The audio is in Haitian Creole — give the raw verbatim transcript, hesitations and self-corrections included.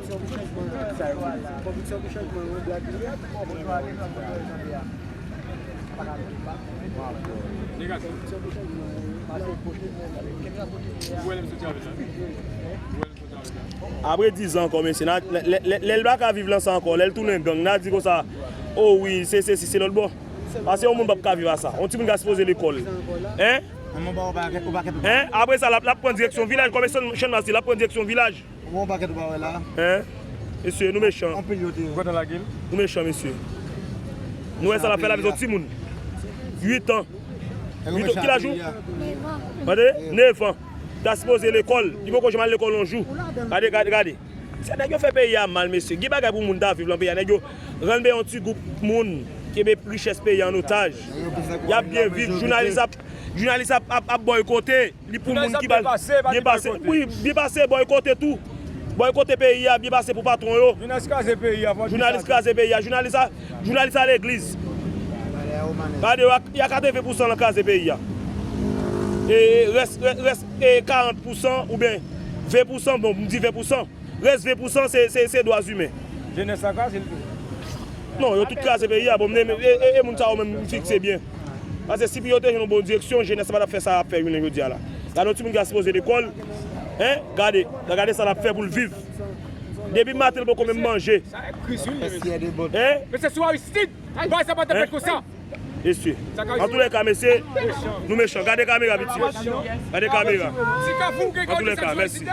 Konviksyon pou chanjman, konviksyon pou chanjman, yon blag li ye. Apre diz an ankò, mesye, lè, lè, lè, lè l pa ka viv lan sa ankò, lè l tounen gang, n a di konsa, o wi, se sesi, se lòt bò. Paske yon moun p ap ka viv a sa. Yon timoun ka sipoze lekòl. Hein? Hein? Apre sa, l ap, l ap pran direksyon vilaj, kòm Sean Mas di, l ap pran direksyon vilaj. Bon, pakèt ou pa wè la. Hein? Mesye, nou mechan. Anpil yo te. Ou kontan lage l? Nou mechan, mesye. Nou wè sa l ap fè la, yon timoun. Uit an. Uit an, ki laj ou? Tande? Nèf an. Ta sipoze lekòl. Li poko janm al lekòl yon jou. Gade, gade, gade. Se nèg yo fè peyi a mal, mesye. Gen bagay pou moun ta viv lan peyi a. Nèg yo rann yon ti gwoup moun kenbe richès peyi a an otaj. Y ap byen viv. Jounalis ap, jounalis ap, ap, ap bòykote. Li pou moun ki ba l byen pase. Wi, byen pase, bòykote tou. Bòykote peyi a, byen pase pou patwon yo. Jounalis kraze peyi a, fò di sa. Jounalis kraze peyi a, jounalis a, jounalis a legliz. Gade, y a, y a katreven pousan lan kraze peyi a. E, e, rès, rès, rès, e, karant pousan oubyen ven pousan, bon, m di ven pousan. Rès ven pousan se, se, se dwa imen. Jenès la kraze l tou. Non, yo tout kraze peyi a. Bon, m, e, e, e moun sa yo menm m fikse byen. Paske si yo te jwenn yon bon direksyon, jenès la pa t ap fè sa y ap fè jounen jodi a la. Gade yon timoun ki ta sipoze lekòl, hein? Gade, gade sa l ap fè pou l viv. Depi maten, l poko menm manje. Hein? Men se sou Aristide. Bay sa pa t ap fèt konsa. Mesye. Antoulèka, mesye, nou mechan. Gade kamera, piti. Gade kamera. Antoulèka, mèsi.